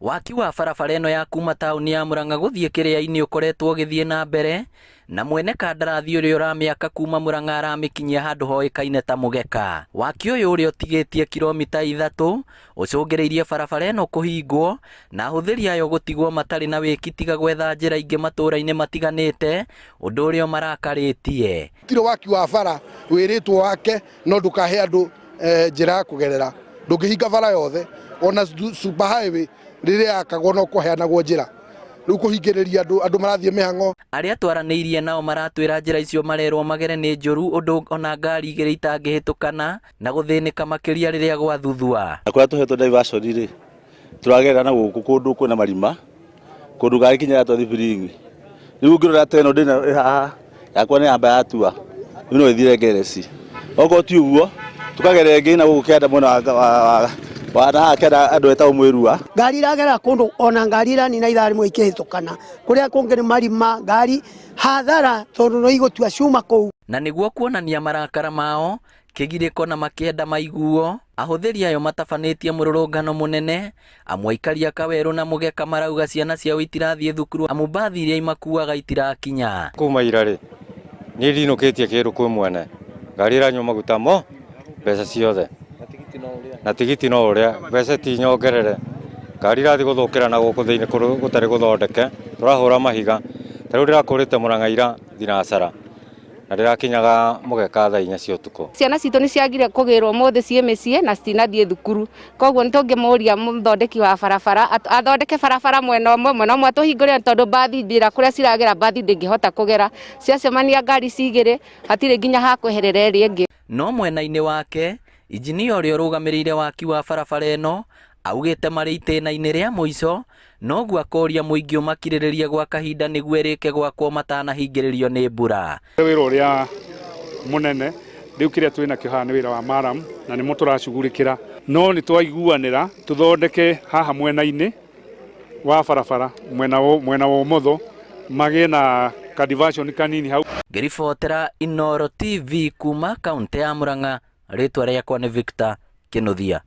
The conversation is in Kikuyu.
Waki wa barabara ĩno ya kuma taũni ya Murang'a gũthiĩ Kĩrĩa-inĩ ũkoretwo ũgĩthiĩ na mbere na mwene kandarathi ũrĩa ũramĩaka kuma Murang'a aramĩkinyia handũ hoĩkaine ta Mũgeka. Waki ũyũ ũrĩa ũtigĩtie kiromita ithatũ ũcũngĩrĩirie barabara ĩno kũhingwo na ahũthĩri ayo gũtigwo matarĩ na wĩki tiga gwetha njĩra ingĩ matũũra-inĩ matiganĩte, ũndũ ũrĩa ũmarakarĩtie. Gũtirĩ waki wa bara wĩrĩtwo wake no ndũkahe andũ eh, njĩra ya kũgerera. Ndũngĩhinga bara yothe ona super highway rĩrĩa yakagwo no kũheanagwo njĩra. Rĩu kũhingĩrĩria andũ andũ marathiĩ mĩhang'o. Arĩa twaranĩirie nao maratwĩra njĩra icio marerwo magere nĩ njũru ũndũ ona ngari igĩrĩ itangĩhĩtũkana na gũthĩnĩka makĩria rĩrĩa gwathuthua. Na kũrĩa tũhetwo diversion rĩ, tũragerera na gũkũ kũndũ kwĩna marima, kũndũ ngari kinya yatwa thibiringi. Rĩu ũngĩrora ta ĩno ndĩnayo ĩ haha, yakwa nĩ yamba yatua, rĩu no ĩthire ngereci. Okorwo ti ũguo, tũkagerera ĩngĩ na gũkũ kĩanda mwena wa wa na haha kĩanda andũ etagwo Mwĩrua. Ngari iragerera kũndũ ona ngari iranina ithaa rĩmwe ikĩhĩtũkana, kũrĩa kũngĩ nĩ marima, ngari hathara tondũ no igũtua cuma kũu. Na nĩguo kuonania marakara mao, kĩgirĩko na makĩenda maiguo, ahũthĩri ayo matabanĩtie mũrũrũngano mũnene, amu aikari a Kawerũ na Mũgeka marauga ciana ciao itirathiĩ thukuru amu mbathi iria imakuaga itirakinya. Kuma ira rĩ, niĩ ndinũkĩtie kĩndũ kwĩ mwene, ngari ĩranyua maguta mo, mbeca ciothe, na tigiti no ũrĩa, mbeca ti nyongerere, ngari irathiĩ gũthũkĩra na gũkũ thĩinĩ gũtarĩ gũthondeke, tũrahũra mahiga, ta rĩu ndĩrakũrĩte Mũrang'a ira thinacara. Na ndĩrakinyaga mũgeka thaa inya cia ũtukũ. Ciana citũ nĩ ciagire kũgĩrwo ũmũthĩ ciĩ mĩciĩ na citinathiĩ thukuru. Koguo nĩ tũngĩmũria mũthondeki wa barabara athondeke barabara mwena ũmwe, mwena ũmwe atũhingũrĩre tondũ mbathi njĩra kũrĩa ciragera mbathi ndĩngĩhota kũgera. Ciacemania ngari ci igĩrĩ hatirĩ nginya ha kweherera ĩrĩa ĩngĩ. No mwena-inĩ wake, injinia ũrĩa ũrũgamĩrĩire waki wa barabara ĩno augĩte marĩ itĩna-inĩ rĩa mũico Noguo akoria mũingĩ ũmakirĩrĩrie gwa kahinda nĩguo ĩrĩke gwakwo matanahingĩrĩrio nĩ mbura. Wĩra ũrĩa mũnene rĩu kĩrĩa twĩ nakĩo haha nĩ wĩra wa maram na nĩmo tũracugurĩkĩra, no nĩ twaiguanĩra tũthondeke haha mwena-inĩ wa barabara mwena wa mwena wa ũmotho magĩe na ka diversion kanini hau. Ngĩribotera Inooro TV kuma kaũntĩ ya Murang'a, rĩtwa rĩakwa nĩ Victor Kĩnuthia.